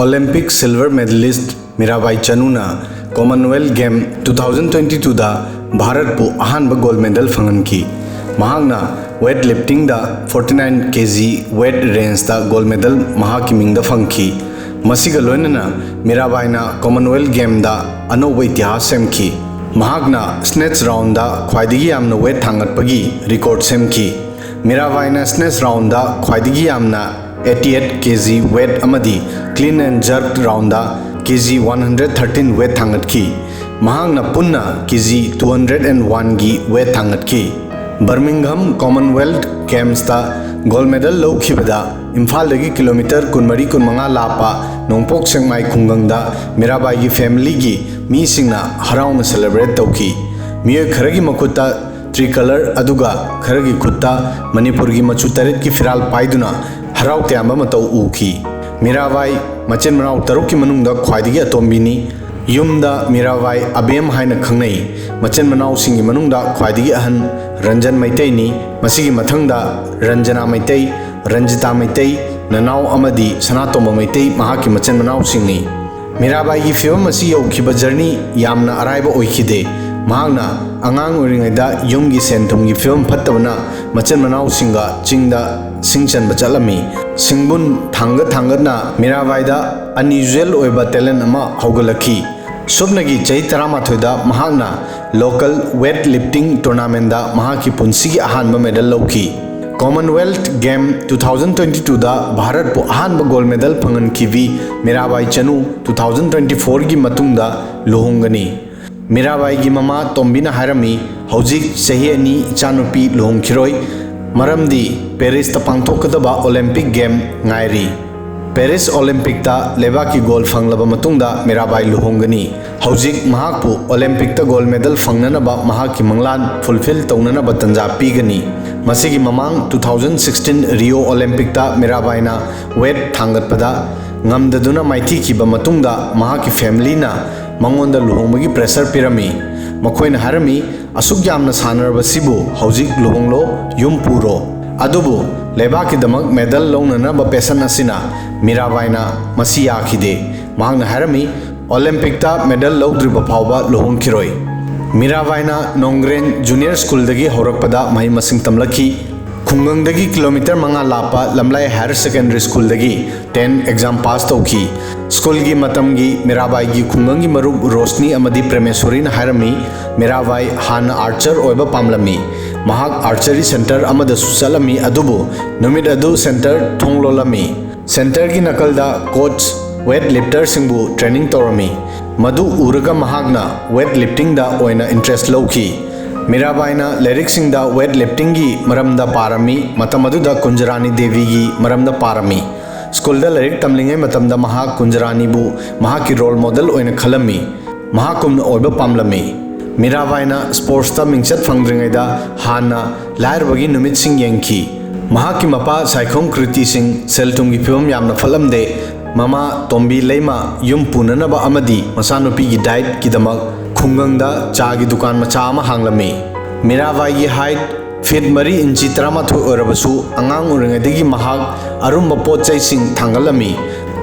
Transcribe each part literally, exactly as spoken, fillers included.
Olympic silver medalist Mirabai ꯆꯅꯨꯅ Commonwealth Game two thousand twenty twoꯗ ꯚꯥꯔꯠꯄꯨ ꯑꯍꯥꯟꯕ gold medal ꯐꯪꯍꯟꯈꯤ꯫ ꯃꯍꯥꯛꯅ weight liftingꯗ forty nine kg weight rangeꯗ gold medal ꯃꯍꯥꯛꯀꯤ ꯃꯤꯡꯗ ꯐꯪꯈꯤ꯫ ꯃꯁꯤꯒ ꯂꯣꯏꯅꯅ ꯃꯤꯔꯥꯕꯥꯏꯅ Commonwealth Gameꯗ ꯑꯅꯧꯕ ꯏꯇꯤꯍꯥꯁ ꯁꯦꯝꯈꯤ꯫ ꯃꯍꯥꯛꯅ snatch roundꯗ ꯈ꯭ꯋꯥꯏꯗꯒꯤ ꯌꯥꯝꯅ weight ꯊꯥꯡꯒꯠꯄꯒꯤ record ꯁꯦꯝꯈꯤ꯫ ꯃꯤꯔꯥꯕꯥꯏꯅ snatch roundꯗ ꯈ꯭ꯋꯥꯏꯗꯒꯤ ꯌꯥꯝꯅ eighty eight kg weight ꯑꯃꯗꯤ clean and jerk roundꯗ kg one hundred thirteen weight ꯊꯥꯡꯒꯠꯈꯤ꯫ ꯃꯍꯥꯛꯅ ꯄꯨꯟꯅ kg two hundred and oneꯒꯤ weight ꯊꯥꯡꯒꯠꯈꯤ꯫ Birmingham Commonwealth Gamesꯇ gold medal ꯂꯧꯈꯤꯕꯗ ꯏꯝꯐꯥꯜꯗꯒꯤ kilometre ꯀꯨꯟꯃꯔꯤ ꯀꯨꯟꯃꯉꯥ ꯂꯥꯞꯄ ꯅꯣꯡꯄꯣꯛ ꯁꯦꯛꯃꯥꯏ ꯈꯨꯡꯒꯪꯗ ꯃꯤꯔꯥꯕꯥꯏꯒꯤ familyꯒꯤ ꯃꯤꯁꯤꯡꯅ ꯍꯔꯥꯎꯅ celebrate ꯇꯧꯈꯤ꯫ ꯃꯤꯑꯣꯏ ꯈꯔꯒꯤ ꯃꯈꯨꯠꯇ tricolour ꯑꯗꯨꯒ ꯈꯔꯒꯤ ꯈꯨꯠꯇ ꯃꯅꯤꯄꯨꯔꯒꯤ ꯃꯆꯨ ꯇꯔꯦꯠꯀꯤ ꯐꯤꯔꯥꯜ ꯄꯥꯏꯗꯨꯅ ꯍꯔꯥꯎ ꯇꯌꯥꯝꯕ ꯃꯇꯧ ꯎꯈꯤ꯫ ꯃꯤꯔꯥꯕꯥꯏ ꯃꯆꯤꯟ ꯃꯅꯥꯎ ꯇꯔꯨꯛꯀꯤ ꯃꯅꯨꯡꯗ ꯈ꯭ꯋꯥꯏꯗꯒꯤ ꯑꯇꯣꯝꯕꯤꯅꯤ꯫ ꯌꯨꯝꯗ ꯃꯤꯔꯥꯕꯥꯏ ꯑꯕꯦꯝ ꯍꯥꯏꯅ ꯈꯪꯅꯩ꯫ ꯃꯆꯤꯟ ꯃꯅꯥꯎꯁꯤꯡꯒꯤ ꯃꯅꯨꯡꯗ ꯈ꯭ꯋꯥꯏꯗꯒꯤ ꯑꯍꯟ ꯔꯟꯖꯟ ꯃꯩꯇꯩꯅꯤ꯫ ꯃꯁꯤꯒꯤ ꯃꯊꯪꯗ ꯔꯟꯖꯅꯥ ꯃꯩꯇꯩ, ꯔꯟꯖꯤꯇꯥ ꯃꯩꯇꯩ, ꯅꯅꯥꯎ ꯑꯃꯗꯤ ꯁꯅꯥꯇꯣꯝꯕ ꯃꯩꯇꯩ ꯃꯍꯥꯛꯀꯤ ꯃꯆꯤꯟ ꯃꯅꯥꯎꯁꯤꯡꯅꯤ꯫ ꯃꯤꯔꯥꯕꯥꯏꯒꯤ ꯐꯤꯕꯝ ꯑꯁꯤ ꯌꯧꯈꯤꯕ journey ꯌꯥꯝꯅ ꯑꯔꯥꯏꯕ ꯑꯣꯏꯈꯤꯗꯦ꯫ ꯃꯍꯥꯛꯅ ꯑꯉꯥꯡ ꯑꯣꯏꯔꯤꯉꯩꯗ ꯌꯨꯝꯒꯤ ꯁꯦꯟ ꯊꯨꯝꯒꯤ ꯐꯤꯕꯝ ꯐꯠꯇꯕꯅ ꯃꯆꯤꯟ ꯃꯅꯥꯎꯁꯤꯡꯒ ꯆꯤꯡꯗ ꯁꯤꯡ ꯆꯟꯕ ꯆꯠꯂꯝꯃꯤ꯫ ꯁꯤꯡꯕꯨꯟ ꯊꯥꯡꯒꯠ ꯊꯥꯡꯒꯠꯅ ꯃꯤꯔꯥꯕꯥꯏꯗ unusual ꯑꯣꯏꯕ talent ꯑꯃ ꯍꯧꯒꯠꯂꯛꯈꯤ꯫ ꯁꯨꯞꯅꯒꯤ ꯆꯍꯤ ꯇꯔꯥꯃꯥꯊꯣꯏꯗ ꯃꯍꯥꯛꯅ local weight lifting tournamentꯗ ꯃꯍꯥꯛꯀꯤ ꯄꯨꯟꯁꯤꯒꯤ ꯑꯍꯥꯟꯕ medal ꯂꯧꯈꯤ꯫ Commonwealth Game two thousand twenty twoꯗ ꯚꯥꯔꯠꯄꯨ ꯑꯍꯥꯟꯕ gold medal ꯐꯪꯍꯟꯈꯤꯕꯤ Mirabai Chanu two thousand twenty fourꯒꯤ ꯃꯇꯨꯡꯗ ꯂꯨꯍꯣꯡꯒꯅꯤ꯫ ꯃꯤꯔꯥꯕꯥꯏꯒꯤ ꯃꯃꯥ ꯇꯣꯝꯕꯤꯅ ꯍꯥꯏꯔꯝꯃꯤ, "ꯍꯧꯖꯤꯛ ꯆꯍꯤ ꯑꯅꯤ ꯏꯆꯥꯅꯨꯄꯤ ꯂꯨꯍꯣꯡꯈꯤꯔꯣꯏ, ꯃꯔꯝꯗꯤ Parisꯇ ꯄꯥꯡꯊꯣꯛꯀꯗꯕ Olympic Game ꯉꯥꯏꯔꯤ꯫ Paris Olympicꯇ ꯂꯩꯕꯥꯛꯀꯤ gold ꯐꯪꯂꯕ ꯃꯇꯨꯡꯗ ꯃꯤꯔꯥꯕꯥꯏ ꯂꯨꯍꯣꯡꯒꯅꯤ꯫ ꯍꯧꯖꯤꯛ ꯃꯍꯥꯛꯄꯨ Olympicꯇ gold medal ꯐꯪꯅꯅꯕ ꯃꯍꯥꯛꯀꯤ ꯃꯪꯂꯥꯟ fulfill ꯇꯧꯅꯅꯕ ꯇꯥꯟꯖꯥ ꯄꯤꯒꯅꯤ꯫" ꯃꯁꯤꯒꯤ ꯃꯃꯥꯡ two thousand sixteen Rio Olympicꯇ ꯃꯤꯔꯥꯕꯥꯏꯅ weight ꯊꯥꯡꯒꯠꯄꯗ ꯉꯝꯗꯗꯨꯅ ꯃꯥꯏꯊꯤꯈꯤꯕ ꯃꯇꯨꯡꯗ ꯃꯍꯥꯛꯀꯤ familyꯅ ꯃꯉꯣꯟꯗ ꯂꯨꯍꯣꯡꯕꯒꯤ pressure ꯄꯤꯔꯝꯃꯤ꯫ ꯃꯈꯣꯏꯅ ꯍꯥꯏꯔꯝꯃꯤ, "ꯑꯁꯨꯛ ꯌꯥꯝꯅ ꯁꯥꯟꯅꯔꯕꯁꯤꯕꯨ ꯍꯧꯖꯤꯛ ꯂꯨꯍꯣꯡꯂꯣ, ꯌꯨꯝ ꯄꯨꯔꯣ꯫" ꯑꯗꯨꯕꯨ ꯂꯩꯕꯥꯛꯀꯤꯗꯃꯛ ꯃꯦꯗꯜ ꯂꯧꯅꯅꯕ ꯄꯦꯁꯟ ꯑꯁꯤꯅ ꯃꯤꯔꯥꯕꯥꯏꯅ ꯃꯁꯤ ꯌꯥꯈꯤꯗꯦ꯫ ꯃꯍꯥꯛꯅ ꯍꯥꯏꯔꯝꯃꯤ, "ꯑꯣꯂꯦꯝꯄꯤꯛꯇ ꯃꯦꯗꯜ ꯂꯧꯗ꯭ꯔꯤꯕ ꯐꯥꯎꯕ ꯂꯨꯍꯣꯡꯈꯤꯔꯣꯏ"꯫ ꯃꯤꯔꯥꯕꯥꯏꯅ ꯅꯣꯡꯒ꯭ꯔꯦꯟ ꯖꯨꯅꯤꯌꯔ ꯁ꯭ꯀꯨꯜꯗꯒꯤ ꯍꯧꯔꯛꯄꯗ ꯃꯍꯩ ꯃꯁꯤꯡ ꯇꯝꯂꯛꯈꯤ꯫ ꯈꯨꯡꯒꯪꯗꯒꯤ ꯀꯤꯂꯣꯃꯤꯇꯔ ꯃꯉꯥ ꯂꯥꯞꯄ ꯂꯝꯂꯥꯏ ꯍꯥꯌꯔ ꯁꯦꯀꯦꯟꯗꯔꯤ ꯁ꯭ꯀꯨꯜꯗꯒꯤ ꯇꯦꯟ ꯑꯦꯛꯖꯥꯝ ꯄꯥꯁ ꯇꯧꯈꯤ꯫ ꯁ꯭ꯀꯨꯜꯒꯤ ꯃꯇꯝꯒꯤ ꯃꯤꯔꯥꯕꯥꯏꯒꯤ ꯈꯨꯡꯒꯪꯒꯤ ꯃꯔꯨꯞ ꯔꯣꯁꯅꯤ ꯑꯃꯗꯤ ꯄ꯭ꯔꯦꯃꯦꯁꯣꯔꯤꯅ ꯍꯥꯏꯔꯝꯃꯤ, ꯃꯤꯔꯥꯕꯥꯏ ꯍꯥꯟꯅ ꯑꯥꯔꯆꯔ ꯑꯣꯏꯕ ꯄꯥꯝꯂꯝꯃꯤ꯫ ꯃꯍꯥꯛ ꯑꯥꯔꯆꯔꯤ ꯁꯦꯟꯇꯔ ꯑꯃꯗꯁꯨ ꯆꯠꯂꯝꯃꯤ, ꯑꯗꯨꯕꯨ ꯅꯨꯃꯤꯠ ꯑꯗꯨ ꯁꯦꯟꯇꯔ ꯊꯣꯡ ꯂꯣꯜꯂꯝꯃꯤ꯫ ꯁꯦꯟꯇꯔꯒꯤ ꯅꯥꯀꯜꯗ ꯀꯣꯆ ꯋꯦꯠ ꯂꯤꯐꯇꯔꯁꯤꯡꯕꯨ ꯇ꯭ꯔꯦꯅꯤꯡ ꯇꯧꯔꯝꯃꯤ꯫ ꯃꯗꯨ ꯎꯔꯒ ꯃꯍꯥꯛꯅ ꯋꯦꯠ ꯂꯤꯐꯇꯤꯡꯗ ꯑꯣꯏꯅ ꯏꯟꯇꯔꯦꯁ ꯂꯧꯈꯤ꯫ ꯃꯤꯔꯥꯕꯥꯏꯅ ꯂꯥꯏꯔꯤꯛꯁꯤꯡꯗ ꯋꯦꯠ ꯂꯤꯐꯇꯤꯡꯒꯤ ꯃꯔꯝꯗ ꯄꯥꯔꯝꯃꯤ, ꯃꯇꯝ ꯑꯗꯨꯗ ꯀꯨꯟꯖꯔꯥꯅꯤ ꯗꯦꯕꯤꯒꯤ ꯃꯔꯝꯗ ꯄꯥꯔꯝꯃꯤ꯫ ꯁ꯭ꯀꯨꯜꯗ ꯂꯥꯏꯔꯤꯛ ꯇꯝꯂꯤꯉꯩ ꯃꯇꯝꯗ ꯃꯍꯥꯛ ꯀꯨꯟꯖꯔꯥꯅꯤꯕꯨ ꯃꯍꯥꯛꯀꯤ ꯔꯣꯜ ꯃꯣꯗꯦꯜ ꯑꯣꯏꯅ ꯈꯜꯂꯝꯃꯤ꯫ ꯃꯍꯥꯛꯀꯨꯝꯅ ꯑꯣꯏꯕ ꯄꯥꯝꯂꯝꯃꯤ꯫ ꯃꯤꯔꯥꯕꯥꯏꯅ ꯁ꯭ꯄꯣꯔꯠꯁꯇ ꯃꯤꯡꯆꯠ ꯐꯪꯗ꯭ꯔꯤꯉꯩꯗ ꯍꯥꯟꯅ ꯂꯥꯏꯔꯕꯒꯤ ꯅꯨꯃꯤꯠꯁꯤꯡ ꯌꯦꯡꯈꯤ꯫ ꯃꯍꯥꯛꯀꯤ ꯃꯄꯥ ꯁꯥꯏꯈꯣꯝ ꯀ꯭ꯔꯤꯇꯤ ꯁꯤꯡ ꯁꯦꯜ ꯊꯨꯝꯒꯤ ꯐꯤꯕꯝ ꯌꯥꯝꯅ ꯐꯠꯂꯝꯗꯦ꯫ ꯃꯃꯥ ꯇꯣꯝꯕꯤ ꯂꯩꯃ ꯌꯨꯝ ꯄꯨꯅꯅꯕ ꯑꯃꯗꯤ ꯃꯆꯥꯅꯨꯄꯤꯒꯤ ꯗꯥꯏꯠꯀꯤꯗꯃꯛ ꯈꯨꯡꯒꯪꯗ ꯆꯥꯒꯤ ꯗꯨꯀꯥꯟ ꯃꯆꯥ ꯑꯃ ꯍꯥꯡꯂꯝꯃꯤ꯫ ꯃꯤꯔꯥꯕꯥꯏꯒꯤ ꯍꯥꯏꯠ ꯐꯤꯠ ꯃꯔꯤ ꯏꯟꯆꯤ ꯇꯔꯥꯃꯥꯊꯣꯏ ꯑꯣꯏꯔꯕꯁꯨ, ꯑꯉꯥꯡ ꯑꯣꯏꯔꯤꯉꯩꯗꯒꯤ ꯃꯍꯥꯛ ꯑꯔꯨꯝꯕ ꯄꯣꯠ ꯆꯩꯁꯤꯡ ꯊꯥꯡꯒꯠꯂꯝꯃꯤ꯫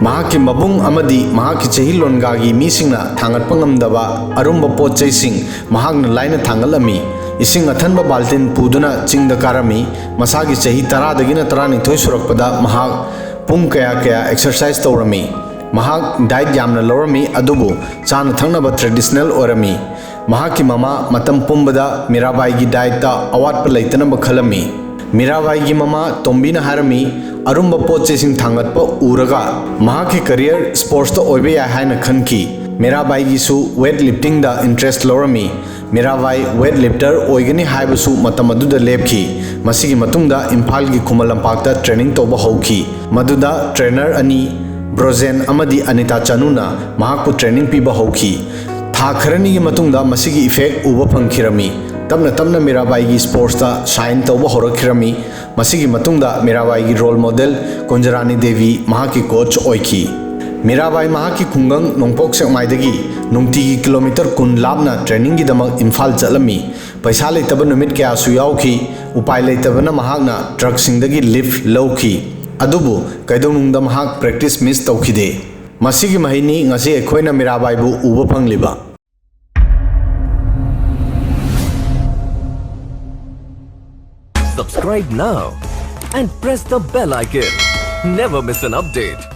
ꯃꯍꯥꯛꯀꯤ ꯃꯕꯨꯡ ꯑꯃꯗꯤ ꯃꯍꯥꯛꯀꯤ ꯆꯍꯤ ꯂꯣꯟꯒꯥꯒꯤ ꯃꯤꯁꯤꯡꯅ ꯊꯥꯡꯒꯠꯄ ꯉꯝꯗꯕ ꯑꯔꯨꯝꯕ ꯄꯣꯠ ꯆꯩꯁꯤꯡ ꯃꯍꯥꯛꯅ ꯂꯥꯏꯅ ꯊꯥꯡꯒꯠꯂꯝꯃꯤ꯫ ꯏꯁꯤꯡ ꯑꯊꯟꯕ ꯕꯥꯜꯇꯤꯟ ꯄꯨꯗꯨꯅ ꯆꯤꯡꯗ ꯀꯥꯔꯝꯃꯤ꯫ ꯃꯁꯥꯒꯤ ꯆꯍꯤ ꯇꯔꯥꯗꯒꯤꯅ ꯇꯔꯥꯅꯤꯊꯣꯏ ꯁꯨꯔꯛꯄꯗ ꯃꯍꯥꯛ ꯄꯨꯡ ꯀꯌꯥ ꯀꯌꯥ ꯑꯦꯛꯁꯔꯁꯥꯏꯁ ꯇꯧꯔꯝꯃꯤ꯫ ꯃꯍꯥꯛ ꯗꯥꯏꯠ ꯌꯥꯝꯅ ꯂꯧꯔꯝꯃꯤ, ꯑꯗꯨꯕꯨ ꯆꯥꯅ ꯊꯛꯅꯕ ꯇ꯭ꯔꯦꯗꯤꯁꯅꯦꯜ ꯑꯣꯏꯔꯝꯃꯤ꯫ ꯃꯍꯥꯛꯀꯤ ꯃꯃꯥ ꯃꯇꯝ ꯄꯨꯝꯕꯗ ꯃꯤꯔꯥꯕꯥꯏꯒꯤ ꯗꯥꯏꯠꯇ ꯑꯋꯥꯠꯄ ꯂꯩꯇꯅꯕ ꯈꯜꯂꯝꯃꯤ꯫ ꯃꯤꯔꯥꯕꯥꯏꯒꯤ ꯃꯃꯥ ꯇꯣꯝꯕꯤꯅ ꯍꯥꯏꯔꯝꯃꯤ, ꯑꯔꯨꯝꯕ ꯄꯣꯠ ꯆꯩꯁꯤꯡ ꯊꯥꯡꯒꯠꯄ ꯎꯔꯒ ꯃꯍꯥꯛꯀꯤ ꯀꯦꯔꯤꯌꯔ ꯁ꯭ꯄꯣꯔꯠꯁꯇ ꯑꯣꯏꯕ ꯌꯥꯏ ꯍꯥꯏꯅ ꯈꯟꯈꯤ꯫ ꯃꯤꯔꯥꯕꯥꯏꯒꯤꯁꯨ weight ꯂꯤꯐꯇꯤꯡꯗ interest ꯂꯧꯔꯝꯃꯤ꯫ Mirabai weight lifter ꯑꯣꯏꯒꯅꯤ ꯍꯥꯏꯕꯁꯨ ꯃꯇꯝ ꯑꯗꯨꯗ ꯂꯦꯞꯈꯤ꯫ ꯃꯁꯤꯒꯤ ꯃꯇꯨꯡꯗ ꯏꯝꯐꯥꯜꯒꯤ ꯈꯨꯃꯟ ꯂꯝꯄꯥꯛꯇ ꯇ꯭ꯔꯦꯅꯤꯡ ꯇꯧꯕ ꯍꯧꯈꯤ꯫ ꯃꯗꯨꯗ ꯇ꯭ꯔꯦꯅꯔ ꯑꯅꯤ, ꯕ꯭ꯔꯣꯖꯦꯟ ꯑꯃꯗꯤ ꯑꯅꯤꯇꯥ ꯆꯅꯨꯅ ꯃꯍꯥꯛꯄꯨ ꯇ꯭ꯔꯦꯅꯤꯡ ꯄꯤꯕ ꯍꯧꯈꯤ꯫ ꯊꯥ ꯈꯔꯅꯤꯒꯤ ꯃꯇꯨꯡꯗ ꯃꯁꯤꯒꯤ ꯏꯐꯦꯛ ꯎꯕ ꯐꯪꯈꯤꯔꯝꯃꯤ꯫ ꯇꯞꯅ ꯇꯞꯅ ꯃꯤꯔꯥꯕꯥꯏꯒꯤ ꯁ꯭ꯄꯣꯔꯠꯁꯇ ꯁꯥꯏꯟ ꯇꯧꯕ ꯍꯧꯔꯛꯈꯤꯔꯝꯃꯤ꯫ ꯃꯁꯤꯒꯤ ꯃꯇꯨꯡꯗ ꯃꯤꯔꯥꯕꯥꯏꯒꯤ ꯔꯣꯜ ꯃꯣꯗꯦꯜ ꯀꯨꯟꯖꯔꯥꯅꯤ ꯗꯦꯕꯤ ꯃꯍꯥꯛꯀꯤ ꯀꯣꯆ ꯑꯣꯏꯈꯤ꯫ ꯃꯤꯔꯥꯕꯥꯏ ꯃꯍꯥꯛꯀꯤ ꯈꯨꯡꯒꯪ ꯅꯣꯡꯄꯣꯛ ꯁꯦꯛꯃꯥꯏꯗꯒꯤ ꯅꯨꯡꯇꯤꯒꯤ ꯀꯤꯂꯣꯃꯤꯇꯔ ꯀꯨꯟ ꯂꯥꯞꯅ ꯇ꯭ꯔꯦꯅꯤꯡꯒꯤꯗꯃꯛ ꯏꯝꯐꯥꯜ ꯆꯠꯂꯝꯃꯤ꯫ ꯄꯩꯁꯥ ꯂꯩꯇꯕ ꯅꯨꯃꯤꯠ ꯀꯌꯥꯁꯨ ꯌꯥꯎꯈꯤ꯫ ꯎꯄꯥꯏ ꯂꯩꯇꯕꯅ ꯃꯍꯥꯛꯅ ꯇ꯭ꯔꯛꯁꯤꯡꯗꯒꯤ ꯂꯤꯐ ꯂꯧꯈꯤ꯫ ꯑꯗꯨꯕꯨ ꯀꯩꯗꯧꯅꯨꯡꯗ ꯃꯍꯥꯛ ꯄ꯭ꯔꯦꯛꯇꯤꯁ ꯃꯤꯁ ꯇꯧꯈꯤꯗꯦ꯫ ꯃꯁꯤꯒꯤ ꯃꯍꯩꯅꯤ ꯉꯁꯤ ꯑꯩꯈꯣꯏꯅ ꯃꯤꯔꯥꯕꯥꯏꯕꯨ ꯎꯕ ꯐꯪꯂꯤꯕ꯫ Subscribe now and press the bell icon. Never miss an update.